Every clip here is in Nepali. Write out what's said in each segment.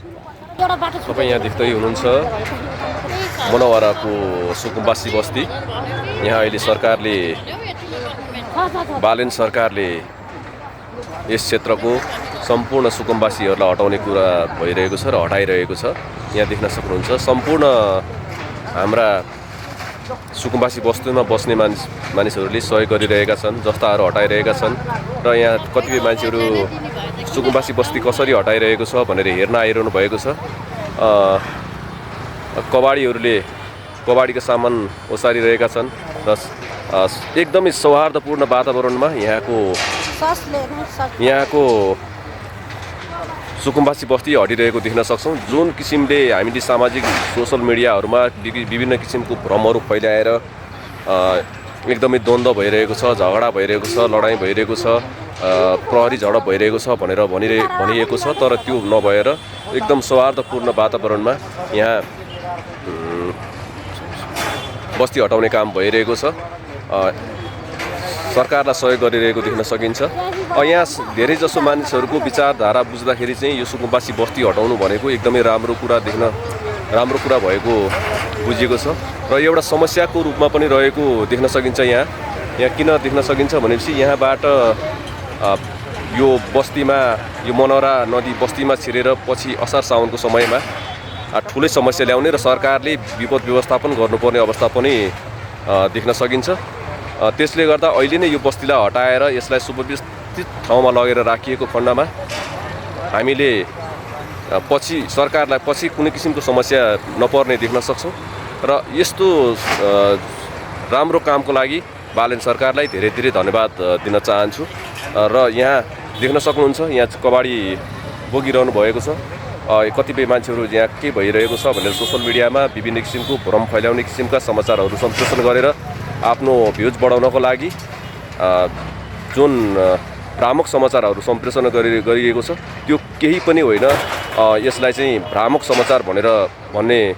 तपाईँ यहाँ देख्दै हुनुहुन्छ मनोहराको सुकुम्बासी बस्ती। यहाँ अहिले सरकारले बालेन सरकारले यस क्षेत्रको सम्पूर्ण सुकुम्बासीहरूलाई हटाउने कुरा भइरहेको छ र हटाइरहेको छ। यहाँ देख्न सक्नुहुन्छ सम्पूर्ण हाम्रा सुकुम्बासी बस्तीमा बस्ने मानिसहरूले सहयोग गरिरहेका छन्, जस्ताहरू हटाइरहेका छन् र यहाँ कतिपय मान्छेहरू सुकुम्बासी बस्ती कसरी हटाइरहेको छ भनेर हेर्न आइरहनु भएको छ। कबाडीहरूले कबाडीको सामान ओसारिरहेका छन् र एकदमै सौहार्दपूर्ण वातावरणमा यहाँको सुकुम्बासी बस्ती हटिरहेको देख्न सक्छौँ। जुन किसिमले हामीले सामाजिक सोसल मिडियाहरूमा विभिन्न किसिमको भ्रमहरू फैलाएर एकदमै द्वन्द्व भइरहेको छ, झगडा भइरहेको छ, लडाइँ भइरहेको छ, प्रहरी झडप भइरहेको छ भनेर भनिएको छ। तर त्यो नभएर एकदम सौहार्दपूर्ण वातावरणमा यहाँ बस्ती हटाउने काम भइरहेको छ। सरकारलाई सहयोग गरिरहेको देख्न सकिन्छ। यहाँ धेरैजसो मानिसहरूको विचारधारा बुझ्दाखेरि चाहिँ यो सुकुम्बासी बस्ती हटाउनु भनेको एकदमै राम्रो कुरा भएको बुझिएको छ र एउटा समस्याको रूपमा पनि रहेको देख्न सकिन्छ। यहाँ किन देख्न सकिन्छ भनेपछि यहाँबाट यो बस्तीमा यो मनोहरा नदी बस्तीमा छिरेर पछि असार साउनको समयमा ठुलै समस्या ल्याउने र सरकारले विपद व्यवस्थापन गर्नुपर्ने अवस्था पनि देख्न सकिन्छ। त्यसले गर्दा अहिले नै यो बस्तीलाई हटाएर यसलाई सुव्यवस्थित ठाउँमा लगेर राखिएको खण्डमा हामीले सरकारलाई पछि कुनै किसिमको समस्या नपर्ने देख्न सक्छौँ र यस्तो राम्रो कामको लागि बालेन सरकारलाई धेरै धेरै धन्यवाद दिन चाहन्छु। र यहाँ देख्न सक्नुहुन्छ यहाँ कबाडी बोकिरहनु भएको छ। कतिपय मान्छेहरू यहाँ के भइरहेको छ भनेर सोसल मिडियामा विभिन्न किसिमको भ्रम फैलाउने किसिमका समाचारहरू सम्प्रेषण गरेर आफ्नो भ्युज बढाउनको लागि जुन भ्रामक समाचारहरू सम्प्रेषण गरिएको छ त्यो केही पनि होइन। यसलाई चाहिँ भ्रामक समाचार भन्ने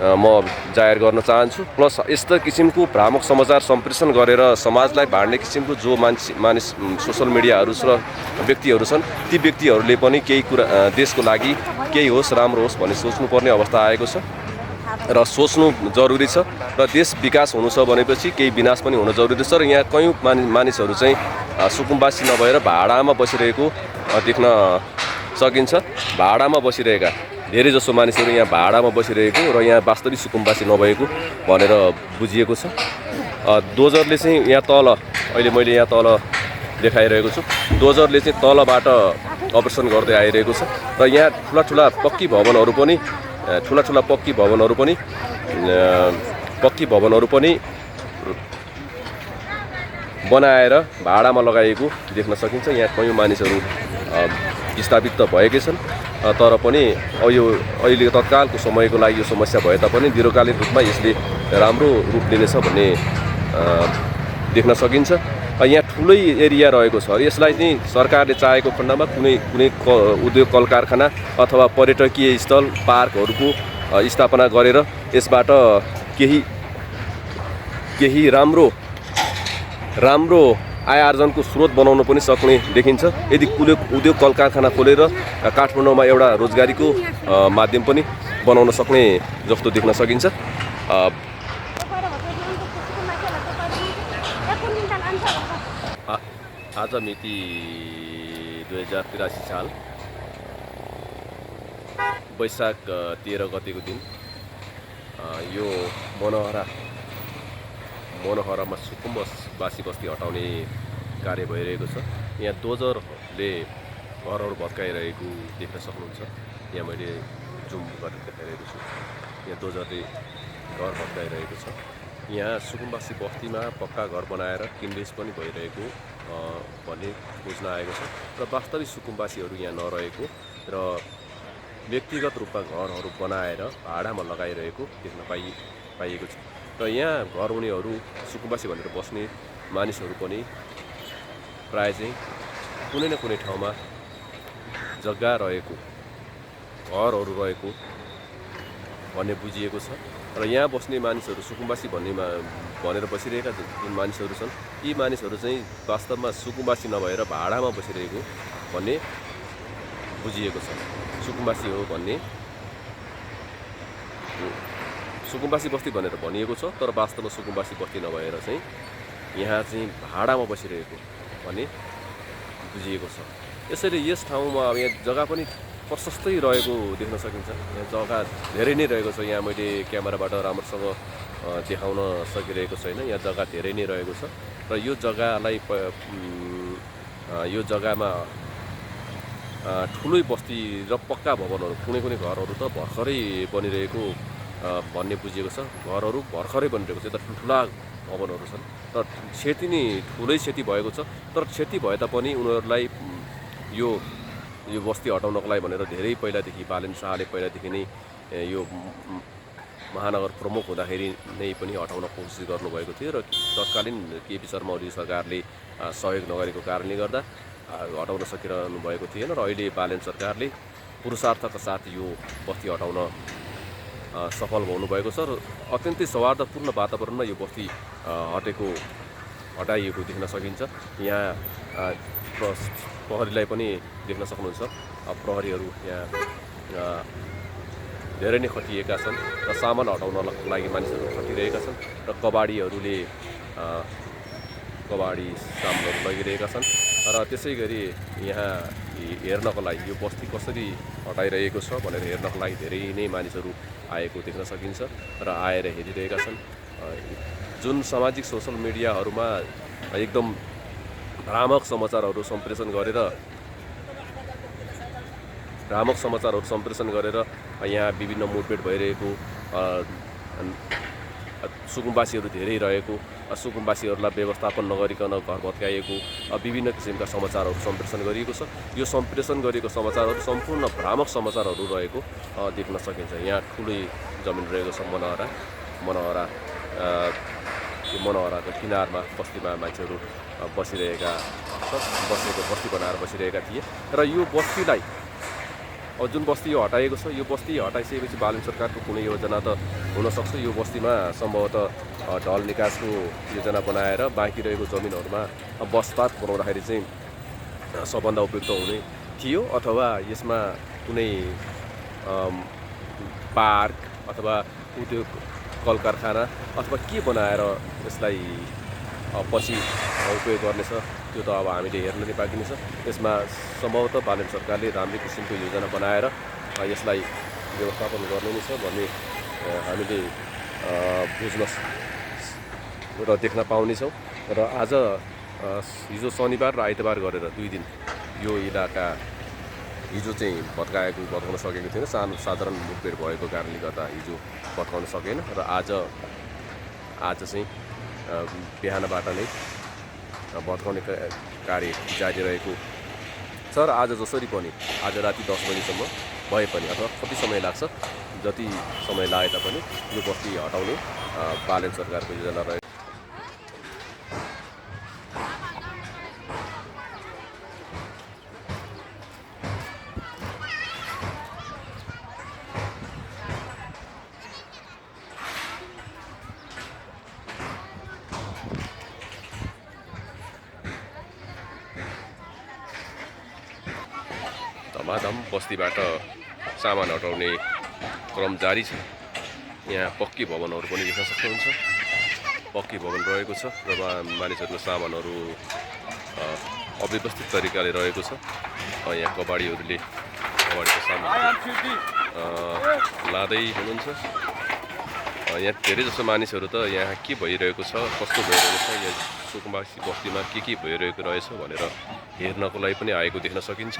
म जाहेर गर्न चाहन्छु। प्लस यस्ता किसिमको भ्रामक समाचार सम्प्रेषण गरेर समाजलाई बाँड्ने किसिमको जो मानिस सोसल मिडियाहरू र व्यक्तिहरू छन् ती व्यक्तिहरूले पनि केही कुरा देशको लागि केही होस् राम्रो होस् भन्ने सोच्नुपर्ने अवस्था आएको छ र सोच्नु जरुरी छ। र देश विकास हुनु छ भनेपछि केही विनाश पनि हुन जरुरी छ। र यहाँ कयौँ मानिसहरू चाहिँ सुकुम्बासी नभएर भाडामा बसिरहेको देख्न सकिन्छ। भाडामा बसिरहेका धेरैजसो मानिसहरू यहाँ भाडामा बसिरहेको र यहाँ वास्तविक सुकुम्बासी नभएको भनेर बुझिएको छ। डोजरले चाहिँ यहाँ तल अहिले मैले यहाँ तल देखाइरहेको छु। डोजरले चाहिँ तलबाट अपरेसन गर्दै आइरहेको छ र यहाँ ठुला पक्की भवनहरू पनि बनाएर भाडामा लगाइएको देख्न सकिन्छ। यहाँ कयौँ मानिसहरू विस्थापित त भएकै छन् तर पनि अहिले तत्कालको समयको लागि यो समस्या भए तापनि दीर्घकालीन रूपमा यसले राम्रो रूप लिनेछ भन्ने देख्न सकिन्छ। यहाँ ठुलै एरिया रहेको छ। यसलाई चाहिँ सरकारले चाहेको खण्डमा कुनै उद्योग कल कारखाना अथवा पर्यटकीय स्थल पार्कहरूको स्थापना गरेर यसबाट केही राम्रो आय आर्जनको स्रोत बनाउन पनि सक्ने देखिन्छ। यदि कुनै उद्योग कल कारखाना खोलेर काठमाडौँमा एउटा रोजगारीको माध्यम पनि बनाउन सक्ने जस्तो देख्न सकिन्छ। आज मिति 2083 साल वैशाख 13 गतेको दिन यो मनोहरामा सुकुम्बासी बस्ती हटाउने कार्य भइरहेको छ। यहाँ डोजरले घरहरू भत्काइरहेको देख्न सक्नुहुन्छ। यहाँ मैले जुम गरेर देखाइरहेको छु। यहाँ डोजरले घर भत्काइरहेको छ। यहाँ सुकुम्बासी बस्तीमा पक्का घर बनाएर किनबेच पनि भइरहेको भन्ने बुझ्न आएको छ र वास्तविक सुकुम्बासीहरू यहाँ नरहेको र व्यक्तिगत रूपमा घरहरू बनाएर भाडामा लगाइरहेको देख्न पाइएको छ। र यहाँ घर हुनेहरू सुकुम्बासी भनेर बस्ने मानिसहरू पनि प्राय चाहिँ कुनै न कुनै ठाउँमा जग्गा रहेको घरहरू रहेको भन्ने बुझिएको छ। र यहाँ बस्ने मानिसहरू सुकुम्बासी भनेर बसिरहेका जुन मानिसहरू छन् यी मानिसहरू चाहिँ वास्तवमा सुकुम्बासी नभएर भाडामा बसिरहेको भन्ने बुझिएको छ। सुकुम्बासी हो भन्ने सुकुम्बासी बस्ती भनेर भनिएको छ, तर वास्तवमा सुकुम्बासी बस्ती नभएर चाहिँ यहाँ चाहिँ भाडामा बसिरहेको भन्ने बुझिएको छ। यसैले यस ठाउँमा अब यहाँ जग्गा पनि प्रशस्तै रहेको देख्न सकिन्छ। यहाँ जग्गा धेरै नै रहेको छ। यहाँ मैले क्यामेराबाट राम्रोसँग देखाउन सकिरहेको छैन। यहाँ जग्गा धेरै नै रहेको छ र यो जग्गालाई यो जग्गामा ठुलै बस्ती र पक्का भवनहरू कुनै घरहरू त भर्खरै बनिरहेको भन्ने बुझिएको छ। घरहरू भर्खरै बनिरहेको छ, त ठुल्ठुला भवनहरू छन् र क्षति नै ठुलै क्षति भएको छ। तर क्षति भए तापनि उनीहरूलाई यो बस्ती हटाउनको लागि भनेर धेरै पहिलादेखि बालेन शाहले पहिलादेखि नै यो महानगर प्रमुख हुँदाखेरि नै पनि हटाउन कोसिस गर्नुभएको थियो र तत्कालीन केपी शर्मा ओली सरकारले सहयोग नगरेको कारणले गर्दा हटाउन सकिरहनु भएको थिएन र अहिले बालेन सरकारले पुरुषार्थका साथ यो बस्ती हटाउन सफल हुनुभएको छ र अत्यन्तै सौहार्दपूर्ण वातावरणमा यो बस्ती हटाइएको देख्न सकिन्छ। यहाँ प्रहरीलाई पनि देख्न सक्नुहुन्छ। प्रहरीहरू यहाँ धेरै नै खटिएका छन् र सामान हटाउनको लागि मानिसहरू खटिरहेका छन् र कबाडीहरूले कबाडी सामानहरू लगिरहेका छन् र त्यसै गरी यहाँ हेर्नको लागि यो बस्ती कसरी हटाइरहेको छ भनेर हेर्नको लागि धेरै नै मानिसहरू आएको देख्न सकिन्छ र आएर हेरिरहेका छन्। जुन सामाजिक सोसल मिडियाहरूमा एकदम भ्रामक समाचारहरू सम्प्रेषण गरेर यहाँ विभिन्न मुभमेन्ट भइरहेको, सुकुम्बासीहरू धेरै रहेको, सुकुम्बासीहरूलाई व्यवस्थापन नगरिकन घर भत्काइएको विभिन्न किसिमका समाचारहरू सम्प्रेषण गरिएको छ। यो सम्प्रेषण गरिएको समाचारहरू सम्पूर्ण भ्रामक समाचारहरू रहेको देख्न सकिन्छ। यहाँ ठुलै जमिन रहेको छ। मनोहराको किनारमा बस्तीमा मान्छेहरू बस्ती बनाएर बसिरहेका थिए र यो बस्तीलाई जुन बस्ती यो हटाइएको छ, यो बस्ती हटाइसकेपछि बालेन सरकारको कुनै योजना त हुनसक्छ। यो बस्तीमा सम्भवतः ढल निकासको योजना बनाएर बाँकी रहेको जमिनहरूमा बसपात बनाउँदाखेरि चाहिँ सबभन्दा उपयुक्त हुने थियो, अथवा यसमा कुनै पार्क अथवा उद्योग कल कारखाना अथवा के बनाएर यसलाई पछि उपयोग गर्नेछ त्यो त अब हामीले हेर्न नै बाँकी नै छ। यसमा सम्भवतः बालेन सरकारले राम्रै किसिमको योजना बनाएर यसलाई व्यवस्थापन गर्ने नै छ भन्ने हामीले बुझ्न र देख्न पाउनेछौँ। र आज हिजो शनिबार र आइतबार गरेर 2 दिन यो इलाका हिजो चाहिँ भत्काउन सकेको थिएन। साधारण मुठभेड भएको कारणले गर्दा हिजो भत्काउन सकेन र आज चाहिँ बिहानबाट नै भत्काउने कार्य जारी रहेको छ र आज जसरी पनि आज राति 10 बजीसम्म भए पनि अथवा कति समय लाग्छ, जति समय लागे तापनि यो बस्ती हटाउने बालेन सरकारको योजना रहेको धमाधम बस्तीबाट सामान हटाउने क्रम जारी छ। यहाँ पक्की भवनहरू पनि देख्न सक्नुहुन्छ। पक्की भवन रहेको छ र मानिसहरूको सामानहरू अव्यवस्थित तरिकाले रहेको छ। यहाँ कबाडीको सामान लाँदै हुनुहुन्छ। यहाँ धेरै जसो मानिसहरू त यहाँ के भइरहेको छ, कस्तो भइरहेको छ, यहाँ सुकुम्बासी बस्तीमा के भइरहेको रहेछ भनेर हेर्नको लागि पनि आएको देख्न सकिन्छ।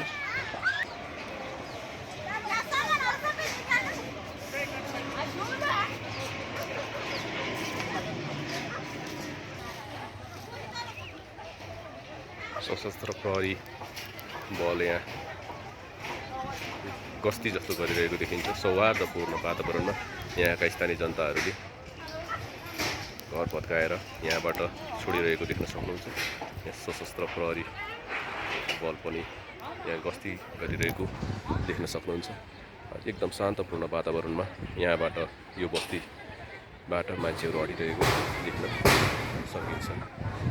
सशस्त्र प्रहरी बल यहाँ गस्ती जस्तो गरिरहेको देखिन्छ। सौहार्दपूर्ण वातावरणमा यहाँका स्थानीय जनताहरूले घर भत्काएर यहाँबाट छोडिरहेको देख्न सक्नुहुन्छ। यहाँ सशस्त्र प्रहरी बल पनि यहाँ गस्ती गरिरहेको देख्न सक्नुहुन्छ। एकदम शान्तपूर्ण वातावरणमा यहाँबाट यो बस्तीबाट मान्छेहरू हटिरहेको देख्न सकिन्छ।